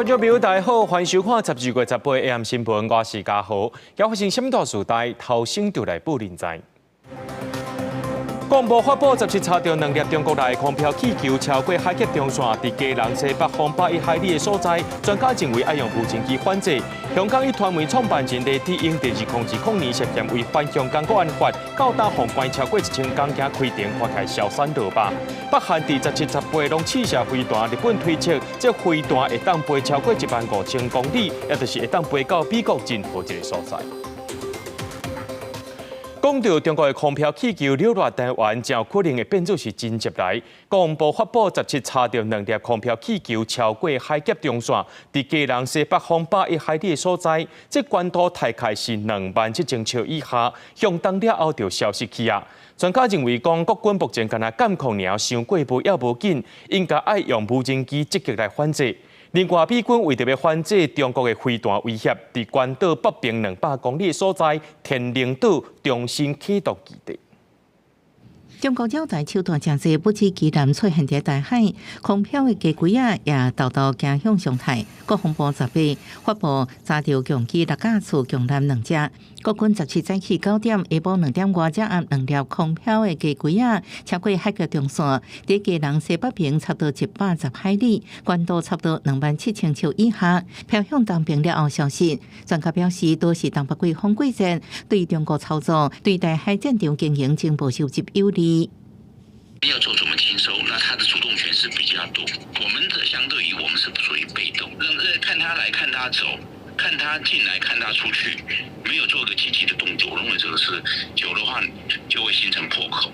觀眾朋友，大家好，歡迎收看12月18 AM 新聞，我是嘉豪。今發生什麼大事代，頭先就來報恁知。國防部發布十七查著兩粒中國來的空飄氣球超過海峽中線，佇基隆西北方101海里的所在，專家認為愛用無人機反制。香港壹傳媒創辦人黎智英佇2020年涉嫌違反香港國安法，到今予關超過1000工，驚開庭看起來消散落吧。北韓佇17、18攏試射飛彈，日本推測這飛彈會當飛超過1萬5千公里，也就是會當飛到美國任何一个所在。講到中國的空飄氣球擾亂台灣，真有可能會變做是真襲來。國防部發布十七查著兩粒空飄氣球超過海峽中線，佇基隆西北方101海里的所在，這高度大概是2萬7千尺以下，向東了後就消失去啊。專家認為講，國軍目前干焦監控爾，傷過無也無緊，應該愛用無人機積極來反制。另外，美軍為著欲反制中國的飛彈威脅，佇關島北邊200公里的所在，天寧島重新啟動基地。中國繞台手段誠濟，不止機艦出現佇台海，空飄的雞胿仔也沓沓驚向上台。國防部十八發布查著共機六架次強艦兩隻，國軍十七早起9點，下晡2點外才暗兩粒空飄的雞胿仔超過海峽中線，佇基隆西北邊差不多110海里，高度差不多2萬7千尺以下，飄向東邊了後消失。專家表示，都是東北季風季節，對中國操作，對台海戰場經營情報收集有利。要做怎麼清收，那他的主動權是比較多。我們的相對於我們是屬於被動，讓看他來看他走，看他進來看他出去，沒有做個積極的動作。我認為這個是久的話就會形成破口。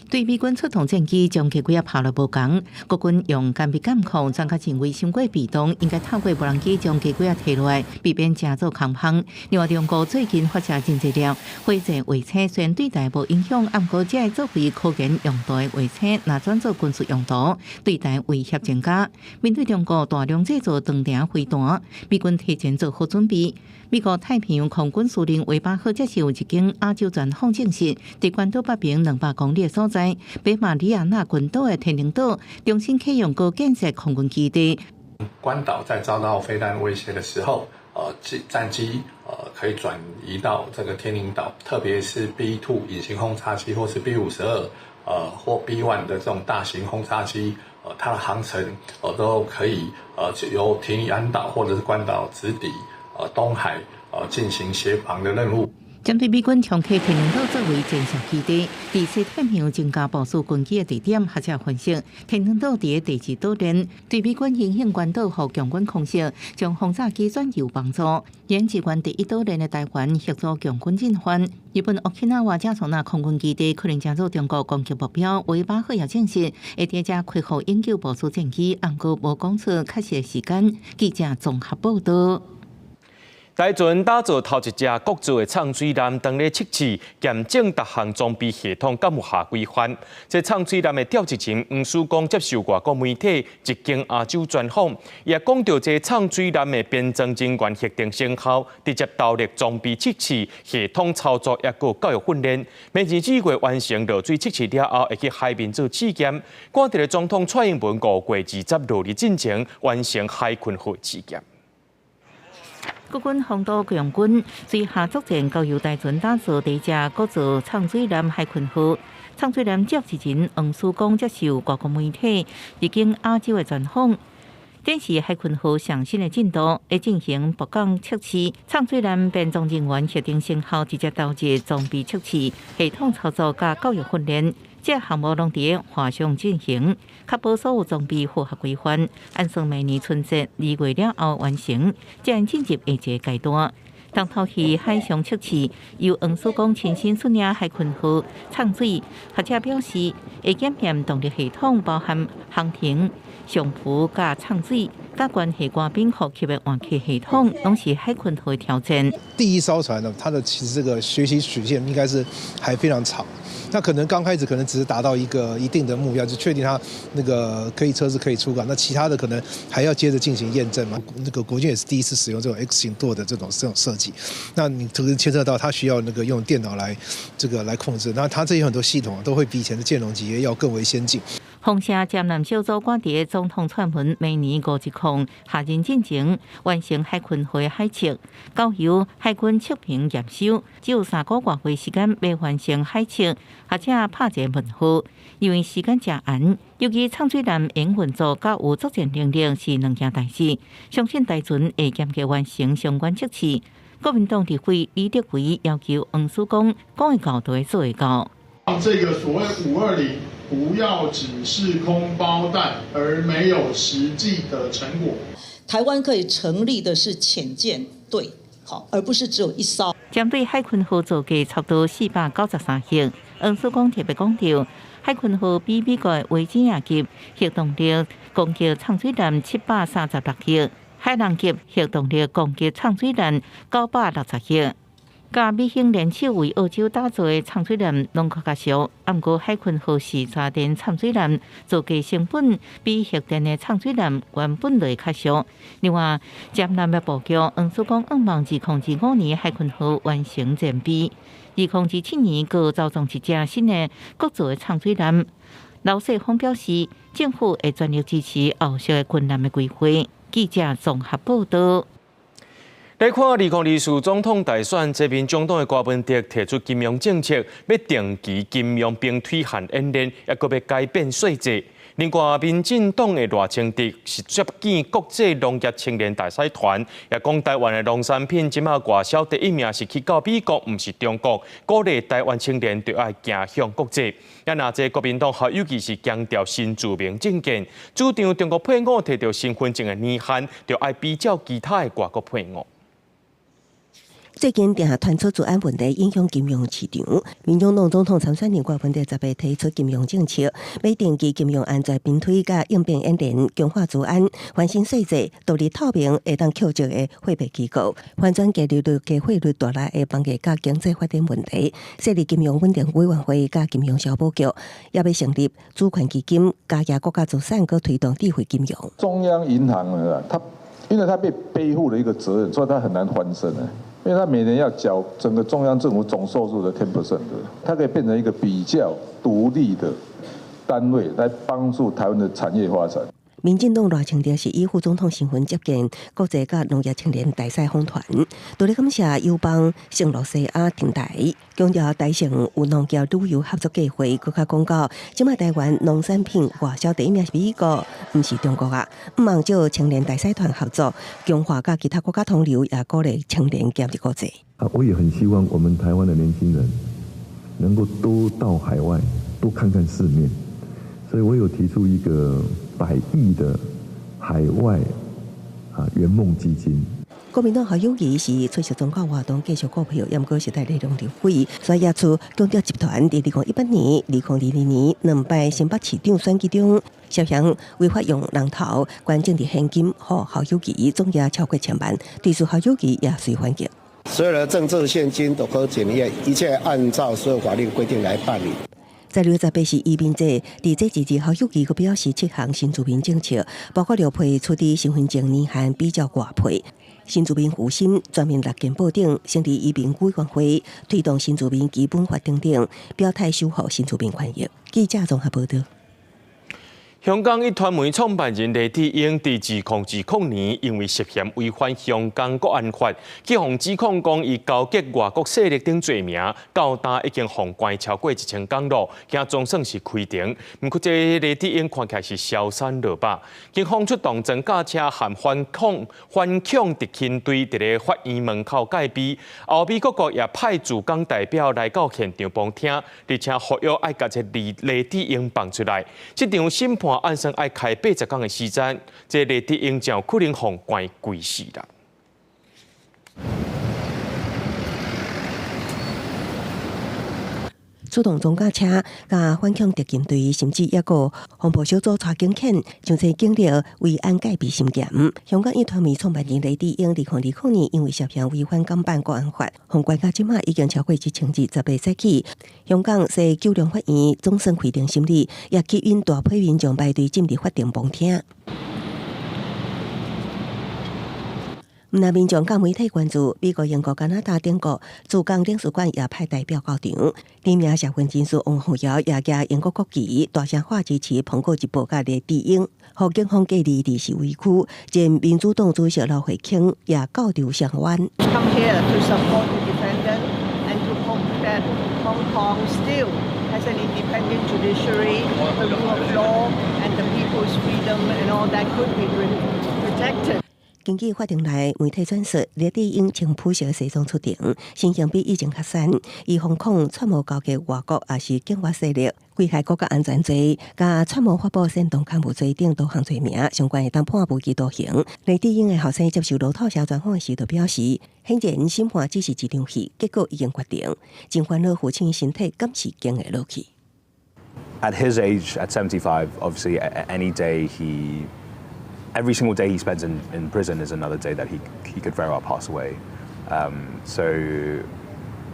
對美軍出動戰機將雞胿仔拋落無仝，國軍用精密監控，專家認為傷過被動，應該透過無人機將雞胿仔提落來，避免成做空蜂。另外，中國最近發射真濟粒火箭衛星，雖然對台無影響，毋過這個作為科研用途的衛星，若轉做軍事用途，對台威脅增加。面對中國大量製造長程飛彈，美軍提前做好準備。美國太平洋空軍司令韋巴赫接受一間亞洲專訪證實，佇關島北邊200公里的所在，北馬里亞納群島的天寧島重新啟用閣建設空軍基地。關島在遭到飛彈威脅的時候，戰機可以轉移到這個天寧島，特別是 B-2 隱形轟炸機或是 B-52，或 B-1 的這種大型轟炸機，它的航程都可以由提尼安島或者是關島直抵東海，進行協防的任務。針對美軍長期天寧島作為戰術基地，佇西太平洋增加部署軍機的地點，學者分析，天寧島佇個地質島鏈，對美軍影響關島予共軍空襲，將轟炸機轉移有幫助。演支援第一島鏈的台灣協助共軍進犯。日本沖縄加松那空軍基地可能成做中國攻擊目標，韋巴赫也證實會佇遮開放永久部署戰機，毋過無講出確實的時間。記者綜合報道。台船打造頭一隻國造的藏水艦，當咧測試驗證逐項裝備系統敢有合規範。這藏水艦的召集人黃書光接受外國媒體日經亞洲專訪，也講到這藏水艦的編裝人員核定成效，直接投入裝備測試、系統操作，抑閣教育訓練。明年4月完成落水測試了後，會去海面做試驗。趕佇咧總統蔡英文5月20落日進前完成海鯤號試驗。國軍防導強軍水下作戰交由台船打造第一隻國造藏水艦海鯤號。藏水艦召集人黃書光接受外國媒體日經亞洲的專訪，展示海鯤號上新的進度，會進行駁港測試。藏水艦編裝人員核定成效，直接投入裝備測試、系統操作佮教育訓練。這項目攏佇海上進行，確保所有裝備符合規範。按算明年春節2月了後完成，才會進入下一個階段。當頭去海上測試，由黃書光親身率領海鯤號藏水，學者表示會檢驗動力系統，包含航程、上浮佮藏水，佮關係官兵呼吸的換氣系統，攏是海鯤號的挑戰。第一艘船呢，它的其實這個學習曲線應該是還非常長。那可能剛開始可能只是達到一個一定的目標，就確定它那個可以測試可以出港。那其他的可能還要接着進行驗證嘛。那個國軍也是第一次使用這種 X 型舵的這種設計。那你這個牽涉到它需要那個用電腦來這個來控制。那它這些很多系統都會比以前的劍龍級要更為先進。放射艦艦小組趕佇總統串門，明年五一空下任進前完成海鯤號海測，交由海軍測評驗收，只有三個外月時間欲完成海測，學者拍一個問號，因為時間誠緊，尤其藏水艦營運作佮有作戰能力是兩件代誌，相信台船會嚴格完成相關測試。國民黨立委李德維要求黃思光講會到就會做會到。這個所謂520不要只是空包彈，而沒有實際的成果。台灣可以成立的是潛艦隊，好，而不是只有一艘。針對海鯤號造價差不多493億，黃思光特別講到，海鯤號比美國維珍亞級核動力攻擊藏水艦736億，海龍級核動力攻擊藏水艦960億。佮美英聯手為澳洲打造的藏水艦攏較較俗，毋過海鯤號是柴電藏水艦，造價成本比核電的藏水艦原本就會較俗。另外，潛艦的布局，黃思光向望2025年海鯤號完成戰備，2027年閣組裝一隻新的國造的藏水艦。劉世峰表示，政府會全力支持後續的軍艦的規劃。記者綜合報道。來看2024總統大選，這民眾黨的柯文哲提出金融政策，欲定期金融兵推函演練，抑閣欲改變稅制。另外，民進黨的賴清德是接見國際農業青年大使團，也講台灣的農產品這馬外銷第一名是去到美國，毋是中國，鼓勵台灣青年著愛行向國際。也若這國民黨侯友宜是強調新住民政見，主張中國配偶提著身份證的年限，著愛比照其他的外國配偶。最近定傳出資安問題影響金融市場，民進黨總統參選人柯文哲十日提出金融政策，欲定期金融安全兵推佮應變演練，強化資安，翻新稅制，獨立透明會當扣稅的貨幣機構，翻轉低利率、低匯率帶來的房價佮經濟發展問題，設立金融穩定委員會佮金融消保局，也欲成立主權基金，加壓國家資產，閣推動智慧金融。中央銀行啊，它因為它被背負了一個責任，所以它很難翻身啊。因為他每年要繳整個中央政府總收入的 10% 的，它可以變成一個比較獨立的單位，來幫助台灣的產業發展。民進黨賴清德是以副總統身份接見國際佮農業青年大使訪團，除了感謝友邦聖盧西亞挺台，強調台聖有農業旅遊合作計劃，閣較講到，這馬台灣農產品外銷第一名是美國，毋是中國啊。向望藉青年大使團合作，強化佮其他國家通流，也鼓勵青年行入國際。啊，我也很希望我們台灣的年輕人能夠多到海外，多看看世面，所以我有提出一個100億的海外啊圓夢基金。國民黨侯友宜是出席總統活動，繼續股票，毋過時代力量立委，所以也出強調集團佇2018年、2022年兩擺新北市長選舉中，涉嫌違法用人頭捐政治獻金，予侯友宜總額超過千萬，對此侯友宜也隨反擊。所有的政治獻金都可檢驗，一切按照所有法律規定來辦理。在6月18是移民節，佇這一日侯友宜閣表示七項新住民政策，包括綠皮取締身份證年限比較外配，新住民復審全面六健保等，成立移民委員會，推動新住民基本法等等，表態守護新住民權益。記者綜合報道。香港壹傳媒創辦人黎智英佇2020年，因為涉嫌違反香港國安法，去予指控講伊勾結外國勢力等罪名，到今已經予關超過1000工咯，今總算是開庭。毋過這黎智英看起來是消散落魄，警方出動裝甲車和反恐特勤隊佇咧法院門口戒備，歐美各國也派駐港代表來到現場旁聽，而且呼籲愛共這黎智英放出來。這場審判按算愛開80工的時間，這黎智英就有可能予關規世啦。出動裝甲車、佮反恐特勤隊，甚至抑閣防暴小組帶警犬，上濟警力維安戒備森嚴。香港壹傳媒創辦人黎智英，2020年因為涉嫌違反港版國安法，予關到這馬已經超過1000日，10日早起，香港西九龍法院總算開庭審理，也吸引大批民眾排隊進入法庭旁聽。毋但民眾佮媒體關注，美國、英國、加拿大等國駐港領事館也派代表到場。知名社運人士黃鳳瑤也舉英國國旗，大聲喊支持《蘋果日報》佮黎智英，予警方隔離佇示威區。前民主黨主席劉慧卿也到場聲援。 Come here to support the defendant and to hope that Hong Kong still has an independent judiciary, the rule of law, and the people's freedom and all that could be protected. 根據法庭內媒體轉述，黎智英穿普色西裝出庭，身形比以前較瘦，伊惶恐串謀勾結外國，抑是境外勢力，危害國家安全罪，佮串謀發布煽動刊物罪等多項罪名，上懸會當判無期徒刑。黎智英的後生接受路透社專訪時就表示，顯然審判只是一場戲，結果已經決定，真煩惱父親身體敢是撐會落去。 At his age, at 75, obviously, every single day he spends in prison is another day that he could very well pass away. So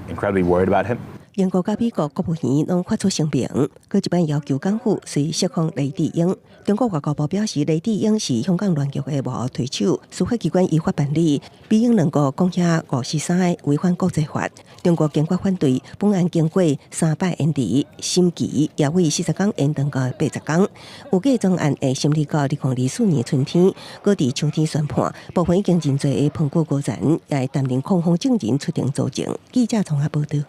incredibly worried about him. 英國佮美國國務院攏發出聲明，閣一擺要求港府隨釋放黎智英。中國外交部表示，黎智英是香港亂局的幕後推手，司法機關依法辦理。美英兩國講遐五四三違反國際法，中國堅決反對。本案經過三擺延遲，審期也為40天延長到80天。預計整案會審理到2024年春天，閣佇秋天宣判。部分已經認罪的蘋果高層也會擔任控方證人出庭作證。記者綜合報導。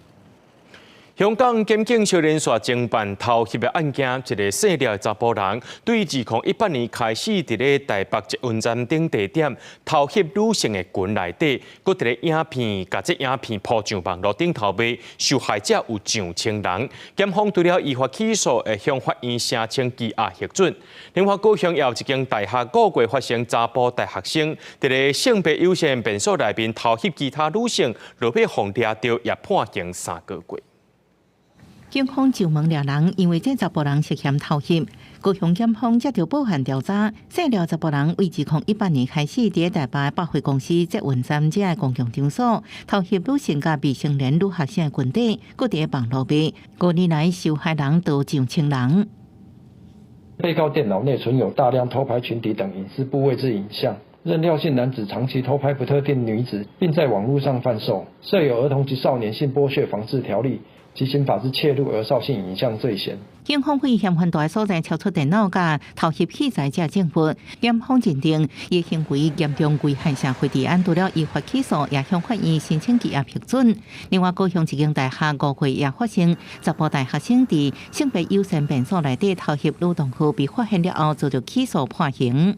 香港檢警小連續偵辦偷翕的案件，一个姓廖的查埔人，對2018年開始，佇咧台北捷運站等地點偷翕女性的裙內底，閣佇咧影片，共這影片鋪上網路頂頭賣，受害者有上千人。檢方除了依法起訴，會向法院聲請羈押核准。另外，高雄也有一間大學五月發生查埔大學生佇咧性別友善便所內面偷翕其他女性，落尾予掠著，也判刑3個月。警方就問掠人，因為這查埔人涉嫌偷翕。高雄檢方接著報案調查，姓廖查埔人為2018年開始，佇台北百貨公司捷運站這个公共場所偷翕女性佮未成年女學生的裙底，閣佇網路賣。5年來受害人都上千人。被告電腦內存有大量偷拍裙底等隱私部位之影像，認廖姓男子長期偷拍不特定女子，並在網路上販售，設有兒童及少年性剝削防治條例及刑法之竊錄兒少性影像罪嫌。警方佇嫌犯蹛的所在抄出電腦佮偷翕器材這證物，檢方認定伊行為嚴重危害社會治安，除了依法起訴，也向法院申請羈押核准。另外，高雄一間大學5月也發生查埔大學生佇性別友善便所內底偷翕女同學被發現了後，遭著起訴判刑。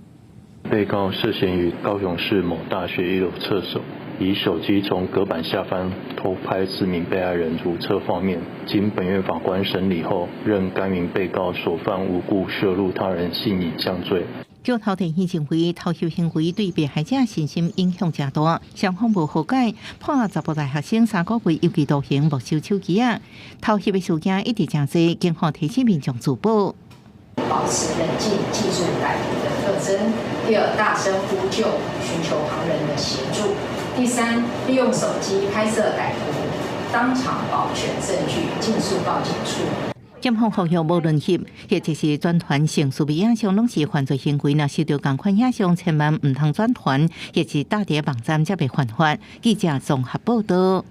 被告涉嫌於高雄市某大學一樓廁所，以手機從隔板下方偷拍四名被害人如廁畫面，經本院法官審理後，認該名被告所犯無故攝錄他人性影像罪。橋頭提醒認為偷翕行為對被害者身心影響誠大，雙方無和解，判查埔大學生3個月有期徒刑，沒收手機仔。偷翕的事件一直誠濟，警方提醒民眾自保，保持冷靜，記住歹徒的特徵。第二，大聲呼救，尋求旁人的協助。第三，利用手機拍攝歹徒，當場保全證據，盡速報警處理。檢方呼籲無論翕，或者是轉傳性私密影像，攏是犯罪行為。若受著仝款影像，千萬毋通轉傳，或是貼佇網站，才袂犯法。記者綜合報導。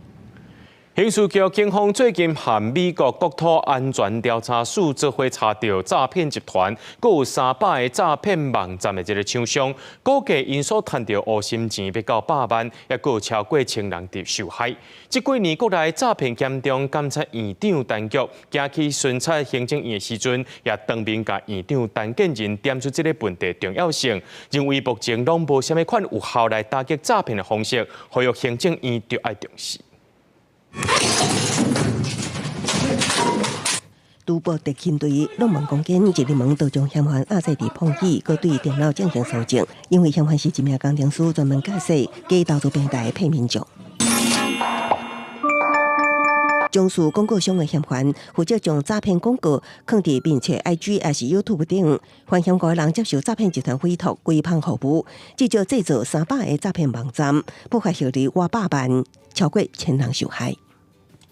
刑事局警方最近和美國國土安全調查署做伙查著詐騙集團，閣有300個詐騙網站的這个廠商，估計𪜶所趁著烏心錢欲到百萬，也閣有超過千人佇受害。這幾年國內詐騙嚴重，監察院長陳菊行去巡查行政院的時陣，也當面共院長陳建仁點出這个問題重要性，認為目前攏無啥物款有效來打擊詐騙的方式，呼籲行政院著愛重視。都報特勤隊攏門攻堅，一入門就將嫌犯押在佇碰椅，閣對電腦進行搜證。因為嫌犯是一名工程師，專門駕駛假投資平台騙民眾。從事廣告商的嫌犯，負責將詐騙廣告囥佇面冊、IG 抑是 YouTube 頂，犯嫌過的人接受詐騙集團委託規範服務，至少製造300個詐騙網站，不法獲利逾百萬，超過千人受害。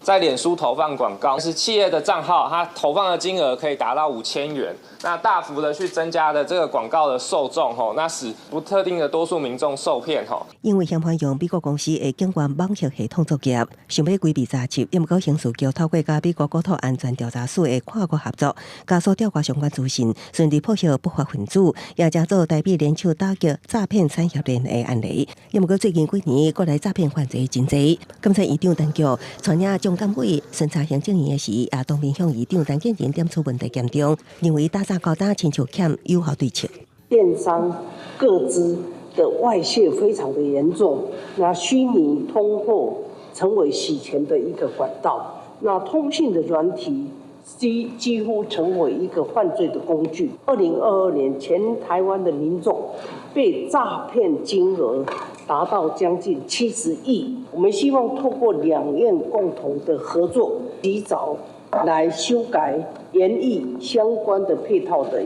在臉書投放廣告，是企業的賬號，它投放的金額可以達到5000元，那大幅的去增加的這個廣告的受眾，吼，那使不特定的多數民眾受騙，吼。因為嫌犯用美國公司的警員網絡系統作業，想欲規避查緝，毋過刑事局透過佮美國國土安全調查署的跨國合作，加速調查相關資訊，順利破獲不法分子，也成做台美聯手打擊詐騙產業鏈的案例。毋過最近幾年，國內詐騙犯罪真濟，監察院長陳菊帶領中監委巡查行政院的時，也當面向院長陳建仁點出問題嚴重，認為打詐到今親像欠有效對策。電商個資的外洩非常的嚴重，那虛擬通貨成為洗錢的一個管道，那通訊的軟體幾乎成為一個犯罪的工具。2022年，全台灣的民眾被詐騙金額達到將近70億。我們希望透過兩院共同的合作，及早來修改研議相關的配套的。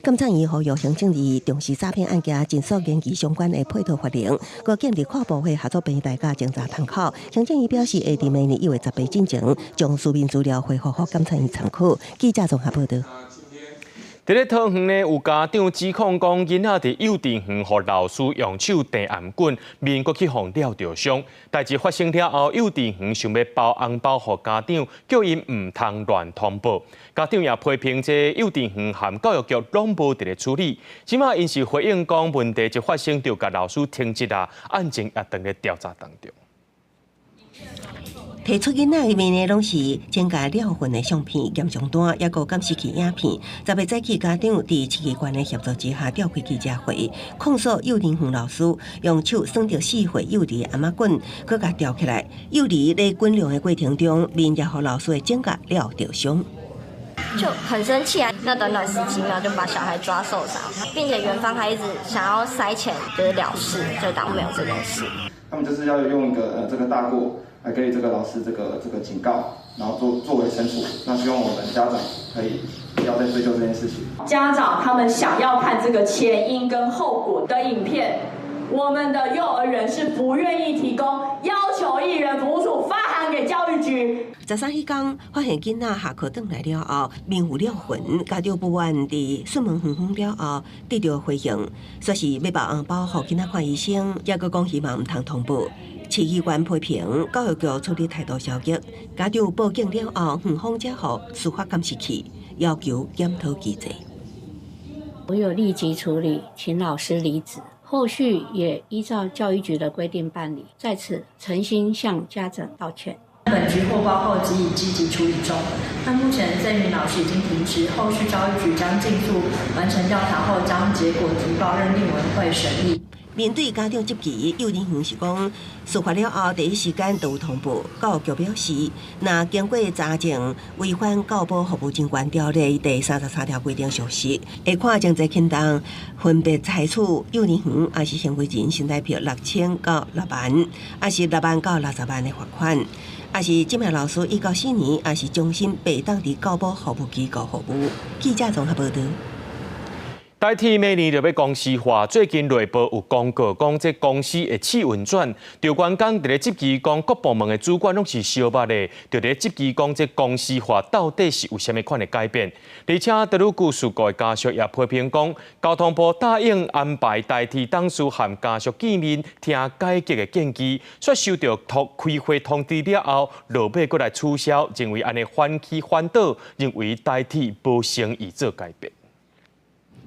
監察院呼籲行政院重視詐騙案件，盡速研擬相關的配套法令，閣建立跨部會合作平台佮偵查窗口。行政院表示，會佇明年1月18進前，將書面資料回覆予監察院參考。記者綜合報導。佇咧桃園呢，有家長指控講，囡仔佇幼稚園予老師用手擲頷頸，面閣去予抓著傷。代誌發生了後，幼稚園想欲包紅包予家長，叫𪜶毋通亂通報。家長也批評這幼稚園和教育局攏無佇咧處理。這馬𪜶是回應講，問題一發生就共老師停職啊，案情也當咧調查當中。提出囡仔的面的攏是增加了痕的相片、驗傷單，抑閣監視器影片。10日早起，家長佇市議員的協助之下召開記者會，控訴幼兒園老師用手耍著4歲幼兒頷仔棍，閣共吊起來。幼兒咧滾量的過程中，面也予老師的指甲抓著傷。就很生氣啊！那短短十幾秒就把小孩抓受傷，並且園方還一直想要塞錢，就是了事，就當沒有這件事。他們就是要用一個這個大過來給這個老師這個警告，然後作為懲處。那希望我們家長可以不要再追究這件事情。家長他們想要看這個前因跟後果的影片，我們的幼兒園是不願意提供，要求一人服務處發函給教育局。13彼工發現囡仔下課轉來了後，面有抓痕，家長不滿佇詢問園方了後，得著回應，說是欲包紅包予囡仔看醫生，抑閣講希望毋通通報。市議員批評教育局處理態度消極，家長報警了後，園方才予司法鑑視器，要求檢討機制。我有立即處理，請老師離職，後續也依照教育局的規定辦理。在此誠心向家長道歉。本局獲報後即已積極處理中。那目前這名老師已經停職，後續教育局將盡速完成調查後，將結果提報認定委員會審議。面對家長質疑，幼兒園是講事發了後第一時間都有通報。教育局表示，若經過查證違反教保服務人員條例第33條規定屬實，會看情節輕重，分別採取幼兒園抑是行為人新台幣6000到6萬，抑是6萬到60萬的罰款，抑是這名老師1到4年，抑是終身袂當佇教保服務機構服務。記者綜合報導。台鐵明年就欲公司化，最近內部有公告講，這公司會試運轉。就員工佇咧質疑講，各部門的主管攏是相捌的，就佇咧質疑講，這公司化到底是有啥物款的改變？而且德魯固事故的家屬也批評講，交通部答應安排台鐵董事和家屬見面聽改革的建議，卻收著通開會通知了後，落尾閣來取消，認為按呢反起反倒，認為台鐵無誠意做改變。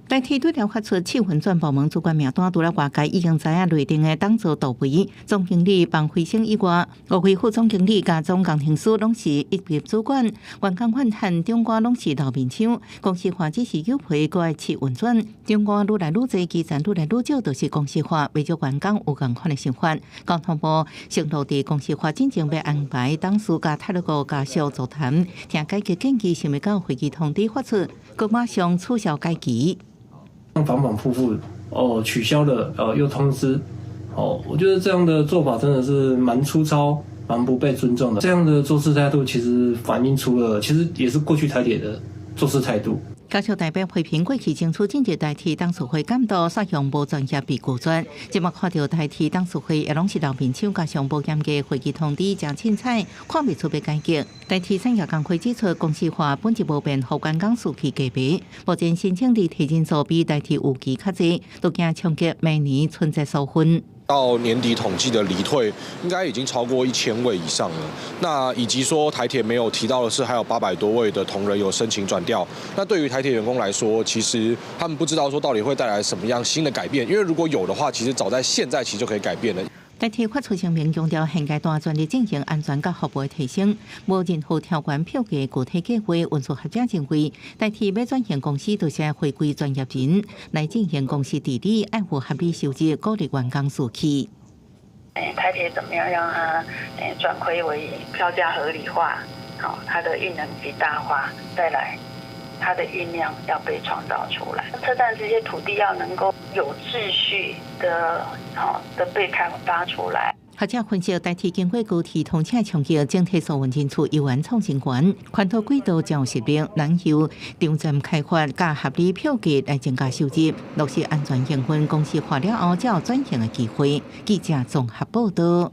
台鐵拄著發出試運轉部門主管名單，除了外界已經知影內定的董座杜培總經理房輝生以外，五位副總經理佮總工程師攏是一級主管，員工怨恨長官攏是老面孔，公司化只是有皮閣愛試運轉，長官愈來愈濟，基層愈來愈少，就是公司化，袂少員工有仝款的想法。交通部承諾佇公司化進前欲安排董事佮太魯閣家屬座談，聽改革建議，想袂到會議通知發出，閣馬上取消改期。反反复复哦，取消了，又通知，哦，我覺得這樣的做法真的是蠻粗糙，蠻不被尊重的。這樣的做事態度，其實反映出了，其實也是過去台鐵的做事態度。家屬代表批評過去爭取進入台鐵董事會監督，煞用無專業被拒絕。這馬看著台鐵董事會也攏是老面手，加上無嚴格會議通知，誠凊彩，看袂出欲改革。台鐵產業工會指出，公司化本質無變，予員工士氣低迷。目前申請離退人數比台鐵預期較濟，都驚衝擊明年春節紓困。到年底統計的離退應該已經超過1000位以上了。那以及說台鐵沒有提到的是，還有800多位的同仁有申請轉調。那對於台鐵員工來說，其實他們不知道說到底會帶來什麼樣新的改變，因為如果有的話，其實早在現在其實就可以改變了。台鐵發出聲明，強調現階段全力進行安全佮服務的提升，無任何調懸票價具體計劃。運輸學者認為，台鐵欲轉型公司，就是回歸專業人來進行公司治理，愛有合理收入，鼓勵員工士氣。台鐵怎麼樣讓它轉虧為盈，票價合理化，好，它的運能極大化，再來它的運量要被創造出來。車站這些土地要能夠有秩序的，好的被開發出來。學者分析，台鐵經過高鐵通車衝擊，整體營運人數猶原創新高，環島軌道誠有實力，難求場站開發佮合理票價來增加收入，落實安全營運公司化了後，才有轉型的機會。記者綜合報道。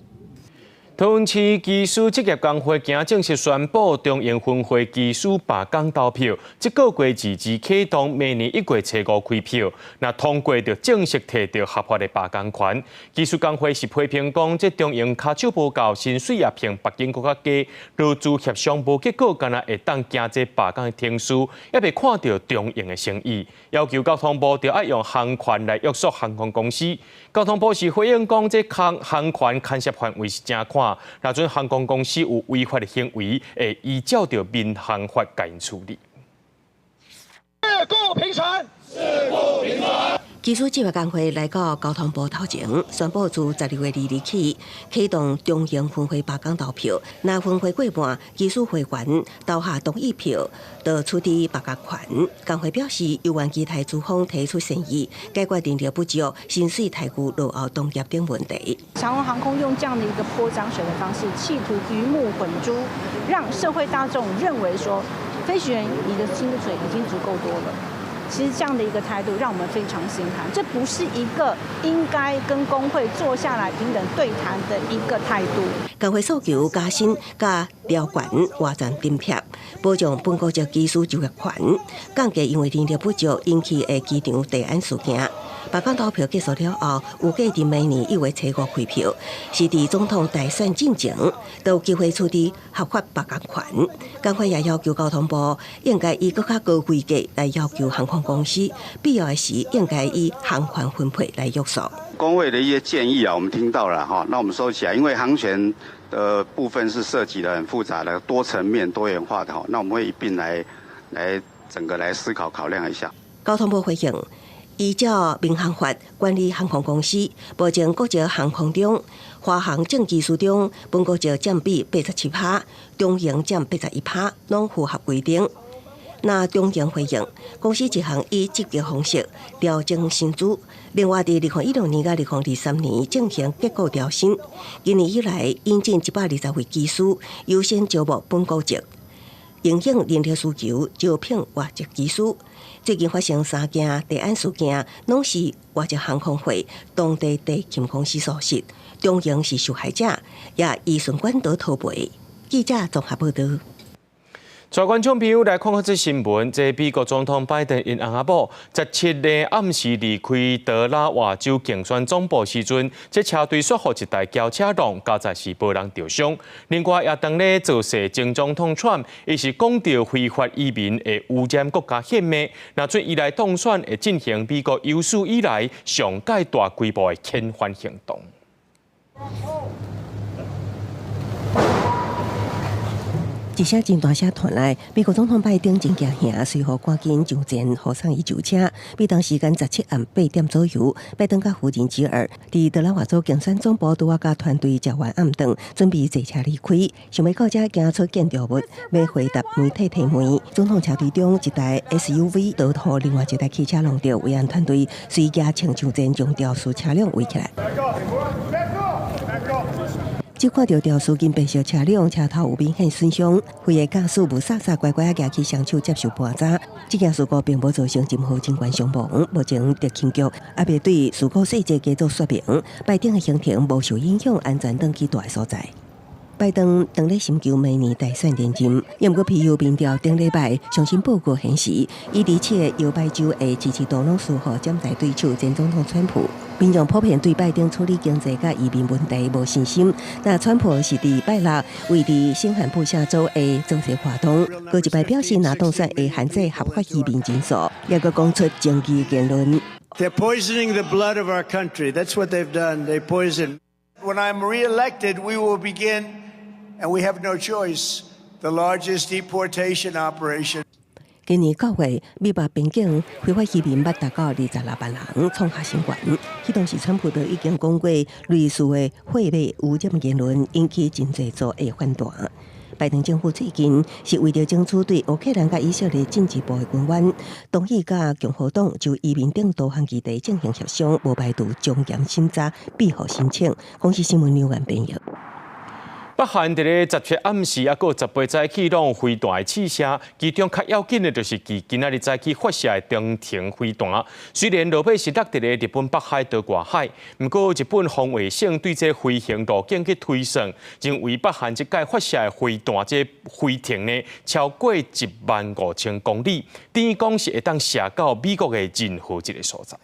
桃園市機師職業工會今正式宣布，中營分會機師罷工投票，這個月自治啟動，明年1月初五開票，若通過就正式提著合法的罷工權。機師工會是批評講，這中營跤手無夠，薪水也憑別間閣較低，勞資協商無結果，敢若會當行這罷工的程序，猶未看著中營的誠意，要求交通部著愛用航權來約束航空公司。交通部是回應講，這航權牽涉範圍是誠寬。若准航空公司有違法的行為，會依照著民航法共𪜶處理。事故頻傳，事故頻傳。機師職業工會來到交通部頭前，宣布自12月2日起啟動中營分會罷工投票。若分會過半，機師會員投下同意票，就取得罷工權。工會表示，猶原期待資方提出善意，解決人力不足、薪水待遇落後同業等問題。長榮航空用這樣的一個潑髒水的方式，企圖魚目混珠，讓社會大眾認為說，飛行員你的薪水已經足夠多了。其實這樣的一個態度讓我們非常心寒，這不是一個應該跟工會坐下來平等對談的一個態度。工會訴求加薪、佮調懸外站津貼，保障本國籍機師就業權，降低因為人力不足引起的機場地安事件。罷工投票結束了後，預計佇明年1月初五開票，是佇總統大選進前，都有機會取得合法罷工權。工會也要求交通部應該以閣較高規格來要求航空公司，必要的時應該以航權分配來約束。工會的一些建議啊，我們聽到了哈，那我們收起來，因為航權的部分是涉及的很複雜的多層面、多元化的哈，那我們會一併來整個來思考考量一下。交通部回應，依照民航法管理航空公司，目前國籍航空中，華航正機師中，本國籍佔比87趴，中營佔81趴，攏符合規定。那中營回應，公司一向以積極方式調整薪資，另外佇2016年佮2023年進行結構調薪，今年以來引進120位機師，優先招募本國籍，因應人力需求招聘外籍機師。最近發生三件地安事件，攏是外籍航空會當地地勤公司疏失，中營是受害者，也依循管道討賠。記者綜合報導。帶觀眾朋友來看看這新聞，這美國總統拜登𪜶翁仔某17日暗時離開德拉瓦州競選總部時陣，這車隊煞予一台轎車撞，佳哉是無人著傷。另外，也當咧造勢前總統川普，伊是講著非法移民會污染國家血脈，若准伊來當選，會進行美國有史以來上蓋大規模的遣返行動。一聲真大聲傳來，美國總統拜登真驚嚇，隨予趕緊上前予送伊上車。美東時間17暗8點左右，拜登佮夫人吉爾佇德拉瓦州競選總部拄仔佮團隊食完暗頓，準備坐車離開。想欲到遮行出建築物，欲回答媒體提問。總統車隊中一台 SUV 倒予另外一台汽車撞著，維安團隊隨舉槍上前將肇事車輛圍起來。只看著肇事銀白色車輛車頭有明顯損傷，飛的駕駛霧煞煞乖乖仔舉起雙手接受盤查。這件事故並無造成任何人員傷亡，目前特勤局猶未對事故細節加做說明。拜登的行程無受影響，安全轉去蹛的所在。拜登當咧尋求明年大選連任，毋過皮尤民調頂禮拜上新報告顯示，伊佇七个搖擺州會支持度攏輸予潛在對手前總統川普。民眾普遍對拜登處理經濟佮移民問題無信心。那川普是佇拜六位佇新罕布夏州的造勢活動，閣一擺表示若當選會限制合法移民人數，抑閣講出爭議言論。 They're poisoning the blood of our country. That's what they've done. They poison. When I'm reelected, we will begin, and we have no choice, the largest deportation operation. 今年9月，美墨邊境非法移民捌達到26萬人，創下新高。彼當時，川普就已經講過類似的血脈污染言論，引起真濟組的反彈。拜登政府最近是為著爭取對烏克蘭佮以色列進一步的軍援，同意佮共和黨就移民等多項議題進行協商，無排除從嚴審查庇護申請。公視新聞劉元編譯。北韓佇咧17暗時，抑閣18早起，攏有飛彈的試射，其中較要緊的就是佇今仔日早起發射的中程飛彈。雖然落尾是落佇咧日本北海道外海，毋過日本防衛省對這飛行路徑去推算，認為北韓這擺發射的飛彈這飛程呢，超過1萬5千公里，等於講是會當射到美國的任何一个所在。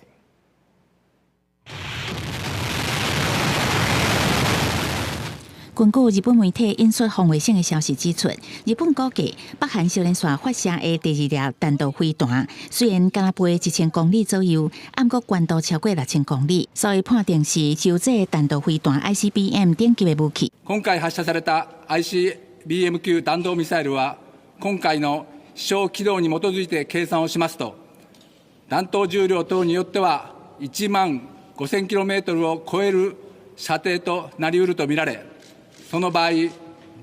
根據日本媒體引述防衛省的消息指出，日本估計北韓小連續發射的第二粒彈道飛彈，雖然敢若飛1000公里左右，毋過高度超過6000公里，所以判定是洲際彈道飛彈 ICBM 等級的武器。今回発射された ICBM 級弾道ミサイルは、今回の飛翔軌道に基づいて計算をしますと、弾頭重量等によっては1万5000キロメートルを超える射程となり得るとみられ、その場合、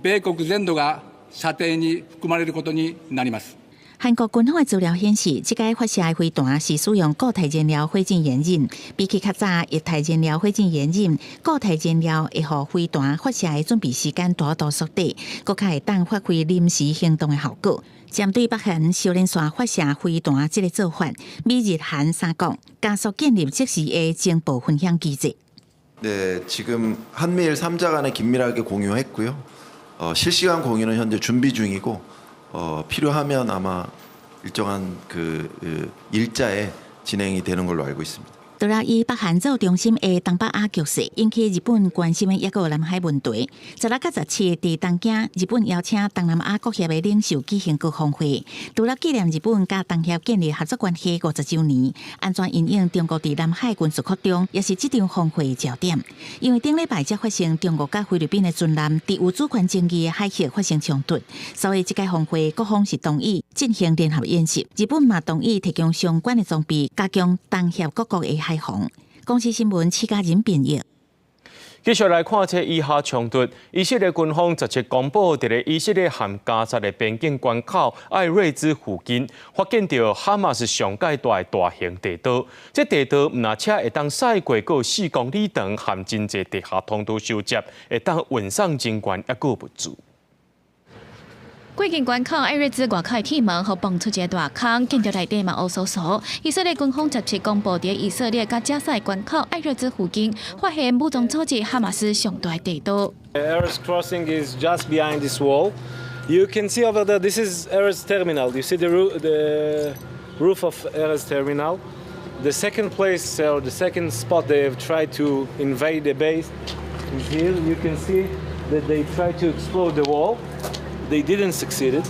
米國全土が射程に含まれることになります。韓國軍方的資料顯示，這擺發射的飛彈是使用固態燃料火箭引擎，比起較早液態燃料火箭引擎，固態燃料會予飛彈發射的準備時間大大縮短，閣較會當發揮臨時行動的效果。針對北韓小連續發射飛彈這个做法，美日韓三國加速建立即時的情報分享機制。 네, 지금 한미일 3자 간에 긴밀하게 공유했고요. 실시간 공유는 현재 준비 중이고 필요하면 아마 일정한 그 일자에 진행이 되는 걸로 알고 있습니다. 除了以北韓做中心的東北亞局勢，引起日本關心的抑閣有南海問題。16佮17佇東京，日本邀請東南亞國協的領袖舉行高峰會。除了紀念日本佮東協建立合作關係50週年，按怎因應中國佇南海軍事擴張，也是這場峰會的焦點。因為頂禮拜才發生中國佮菲律賓的船艦佇有主權爭議的海域發生衝突，所以這屆峰會各方是同意進行聯合演習。日本嘛同意提供相關的裝備，加強東協各國的海防。公視新聞，戚家人編譯。繼續來看這以哈衝突，以色列軍方17公布，佇咧以色列和加薩的邊境關口艾瑞茲附近，發現著哈馬斯上蓋大的大型地道。這地道毋但車會當駛過閣4公里長，含真濟地下通道收集，會當運送人員抑閣物資。過境關口艾瑞茲外口的鐵門，予蹦出一个大空，建築內底嘛烏趖趖。以色列軍方17公布，佇以色列佮加薩關口艾瑞茲附近，發現武裝組織哈馬斯上大地道。 Erez crossing is just behind this wall. You can see over there. This is Erez terminal. You see the roof of Erez terminal. The second place or the second spot they have tried to invade the base is here. You can see that they tried to explode the wall. They didn't succeed.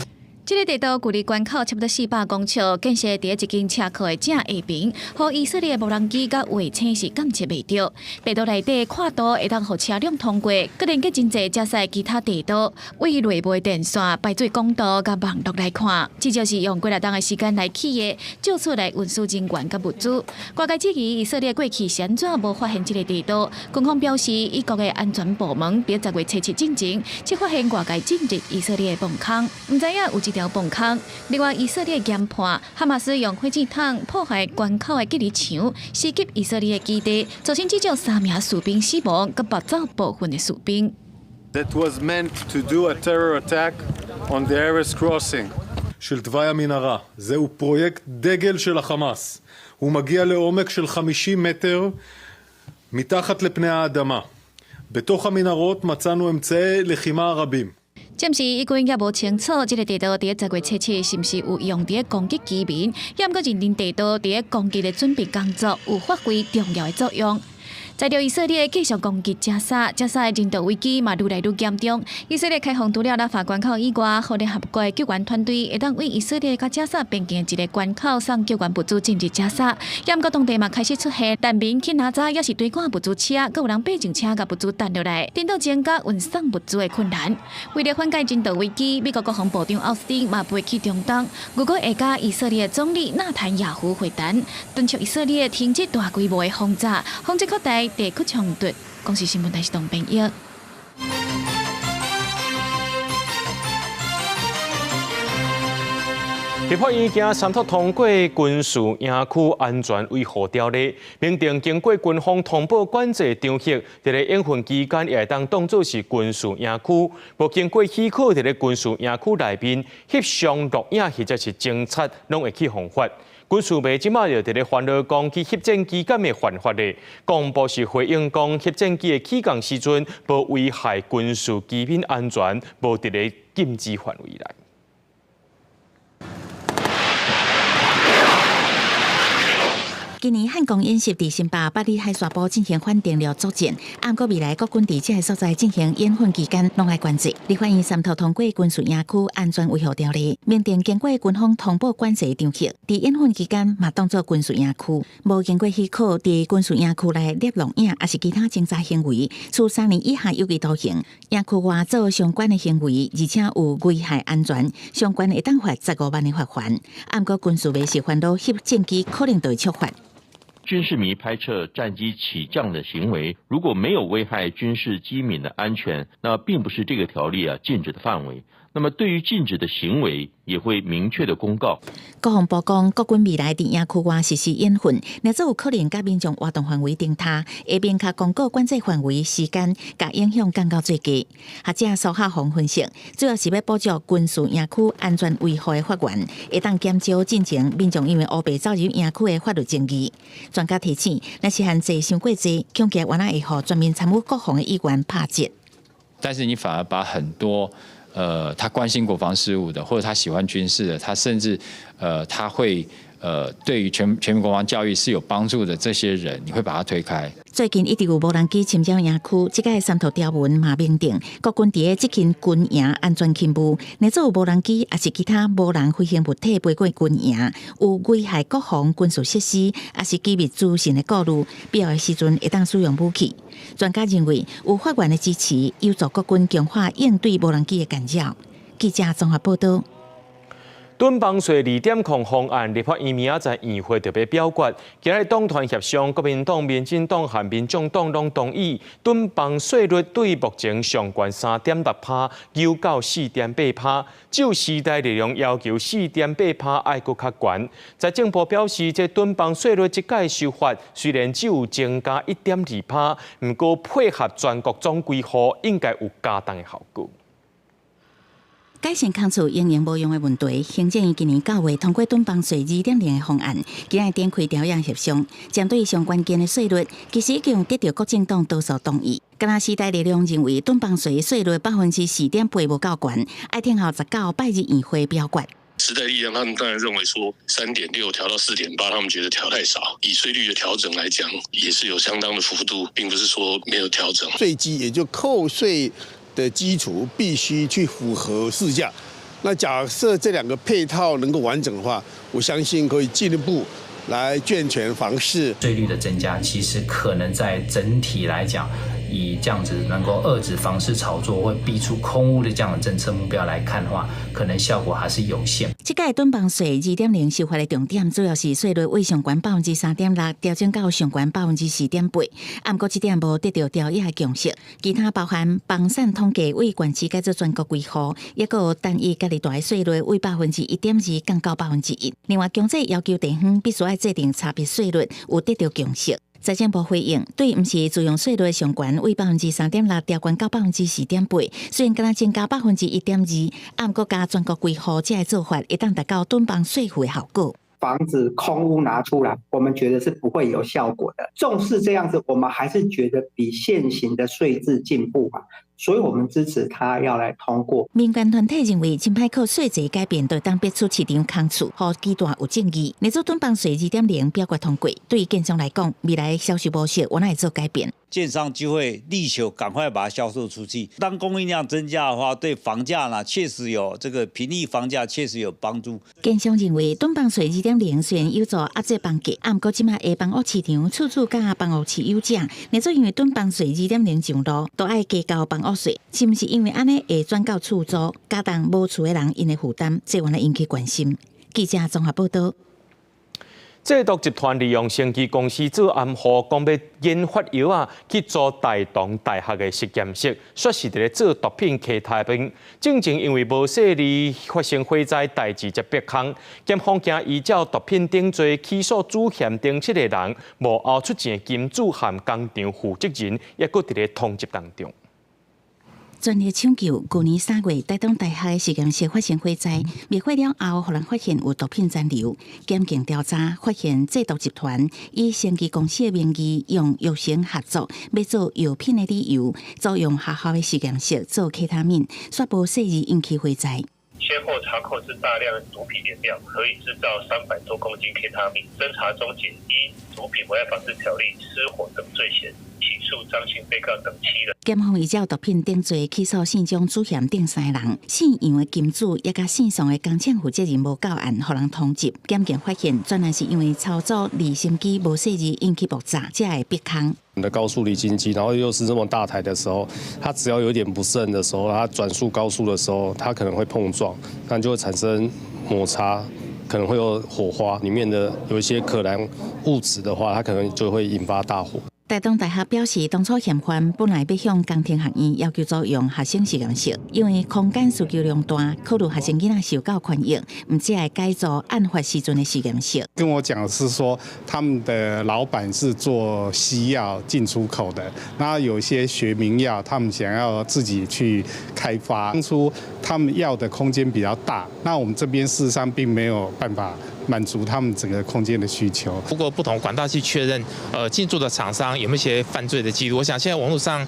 這个地道距離關口差不多400公尺，建設佇一間車庫的正下爿，予以色列無人機佮衛星是監測袂著。地道內底闊度會當予車輛通過，閣連結真濟加薩其他地道，對內部的電線、排水管道佮網路來看，至少是用幾若冬的時間來起的，借此來運輸人員佮物資。外界質疑以色列過去是按怎無發現這个地道？軍方表示，以國的安全部門佇10月初7進前，才發現外界進入以色列的防空，毋知影有這條防空。另外，以色列研判，哈馬斯用火箭筒破壞關口的隔離牆，襲擊以色列的基地，造成至少三名士兵死亡，閣縛走部分的士兵。That was meant to do a terror attack on the Erez crossing. של תוואי המנהרה. זהו פרויקט דגל של החמאס. הוא מגיע לעומק של 50 מטר מתחת לפני האדמה. בתוך המנהרות מצאנו אמצעי לחימה רבים. 暫時以軍也無清楚，這个地道佇10月7日是毋是有用佇攻擊居民，也毋過認定地道佇攻擊的準備工作有發揮重要的作用。在著以色列繼續攻擊加沙，加沙的人道危機嘛愈來愈嚴重。以色列開放除了拉法關口以外，予聯合國的救援團隊會當為以色列佮加沙邊境的一个關口送救援物資進入加沙。也毋過當地嘛開始出現難民去拿紮，抑是追趕物資車，閣有人爬上車共物資擔落來，顛倒增加運送物資的困難。為了緩解人道危機，美國國防部長奧斯汀嘛飛去中東，預計會佮以色列總理納坦雅胡會談，敦促以色列停止大規模的轟炸，防止擴大地區衝突。公視新聞台是董編譯。立法院今三讀通過軍事營區安全維護條例，明定經過軍方通報管制場域，佇咧演訓期間也會當當做是軍事營區，無經過許可佇咧軍事營區內面翕相錄影或者是偵察，攏會去犯法。軍事迷這馬就佇咧煩惱講，去翕戰機敢會犯法咧？國防部是回應講，翕戰機的起降時陣無危害軍事機敏安全，無佇咧禁止範圍內。今年漢光演習佇新北八里海沙埔進行反定量作戰，毋過未來國軍佇這个所在進行演訓期間，攏愛管制。立法院三讀通過軍事營區安全維護條例，明定經過軍方通報管制場域，佇演訓期間嘛當做軍事營區，無經過許可佇軍事營區內攝錄影，抑是其他偵查行為，處3年以下有期徒刑。營區外做相關的行為，而且有危害安全，相關會當罰15萬的罰鍰。毋過軍事迷是煩惱翕戰機可能就會觸法。軍事迷拍攝戰機起降的行為，如果沒有危害軍事機敏的安全，那並不是這個條例禁止的範圍。那麼對於禁止的行為，也會明確的公告。國防部講，國軍未來佇營區外實施演訓，若做有可能佮民眾活動範圍頂塌，會明確公告管制範圍、時間，共影響降到最低。學者蘇孝宏分析，主要是欲保障軍事營區安全維護的法源，會當減少進前民眾因為烏白走入營區的法律爭議。專家提醒，若是限制傷過濟，恐驚原來會予全民參與國防的議員拍折。但是你反而把很多他關心國防事務的，或者他喜歡軍事的，他甚至他會對於全民國防教育是有幫助的這些人，你會把他推開。最近一直有無人機侵擾營區，這擺三讀條文嘛明定，國軍佇咧執行軍營安全勤務，若做有無人機，抑是其他無人飛行物體飛過軍營，有危害國防軍事設施，抑是機密資訊的顧慮，必要的時陣會當使用武器。專家認為，有法源的支持，有助國軍強化應對無人機的干擾。記者綜合報道。躉房稅2.0方案，立法院明仔載院會就欲表決。今日黨團協商，國民黨、民進黨和民眾黨攏同意，躉房稅率對目前上懸3.6%，修到4.8%。只有時代力量要求4.8%愛閣較懸。財政部表示，這躉房稅率這擺修法雖然只有增加1.2%，毋過配合全國總規劃，應該有加重的效果。改善空厝營用無用的問題，行政院今年9月通過躉房稅2.0的方案，今日展開朝野協商，針對上關鍵的稅率，其實已經得到國政黨多數同意。敢若時代力量認為躉房稅稅率4.8%無夠懸，愛聽候19拜日院會表決。時代力量他們當然認為說3.6調到4.8，他們覺得調太少。以稅率的調整來講，也是有相當的幅度，並不是說沒有調整。稅基也就扣稅的基礎必須去符合市價。那假設這兩個配套能夠完整的話，我相信可以進一步來健全房市。稅率的增加，其實可能在整體來講，以這樣子能夠遏止房市炒作，會逼出空屋的這樣的政策目標來看的話，可能效果還是有限。這擺躉房稅2.0修法的重點，主要是稅率為上懸3.6%調整到上懸4.8%，毋過這點無得到朝野的共識。其他包含房產統計為縣市改做全國歸戶，抑閣有單一隔離大稅率為1.2%降到1%。另外，強制要求地方必須愛制定差別稅率，有得到共識。財政部回應，對毋是自用稅率上懸，為3.6%調懸到4.8%，雖然敢若增加1.2%，毋過佮全國規戶這个做法，會當達到囤房稅負的效果。房子空屋拿出來，我們覺得是不會有效果的。縱使這樣子，我們還是覺得比現行的稅制進步嘛，所以我們支持他要來通過。民間團體認為，真歹靠稅制改變，就當逼出市場空厝，予基大有爭議。若做囤房稅2.0表決通過，對建商來講，未來銷售模式有哪會做改變？建商就會力求趕快把它銷售出去。當供應量增加的話，對房價呢確實有這個平抑房價，確實有幫助。建商認為，囤房稅2.0雖然有助壓制房價，毋過這馬的房屋市場處處佮房屋持有者，若做因為囤房稅2.0上路，都愛加交房屋稅，是毋是因為按呢會轉到厝租，加重無厝的人𪜶的負擔，這原來引起關心。記者綜合報道。製毒集團利用生技公司做掩護，講欲研發藥仔去租大同大學的實驗室，煞是佇咧做毒品 K 他命。進前因為無細膩發生火災，代誌才逼空。檢方驚依照毒品等罪起訴主嫌等七個人，幕後出錢的金主和工廠負責人，猶閣佇咧通緝當中。全力搶救，舊年3月，台東大學的實驗室發生火災，滅火了後，予人發現有毒品殘留。檢警調查發現，製毒集團以生技公司的名義，用藥商合作欲做藥品的理由，租用學校的實驗室做 K 他命，煞無細膩引起火災。先後查扣之大量毒品原料，可以製造300多公斤 K 他命。偵查終結，依毒品危害防制條例失火等罪嫌，起訴張姓被告等七人。檢方依照毒品等罪起訴姓張主嫌等三人，姓楊的金主也佮姓宋的工廠負責人無到案，予人通緝。檢警發現，原來是因為操作離心機無細膩引起爆炸，才會逼空。的高速離心機，然後又是這麼大台的時候，它只要有點不慎的時候，它轉速高速的時候，它可能會碰撞，那就會產生摩擦，可能會有火花，裡面的有一些可燃物質的話，它可能就會引發大火。台東大學表示，當初嫌犯本來欲向工程學院要求租用學生實驗室，因為空間需求量大，考慮學生囡仔受到權益，毋才會改租案發時陣的實驗室。跟我講是說，他們的老闆是做西藥進出口的，那有些學名藥，他們想要自己去開發。當初他們要的空間比較大，那我們這邊事實上並沒有辦法滿足他們整個空間的需求。透過不同管道去確認，進駐的廠商有沒有一些犯罪的記錄。我想現在網絡上，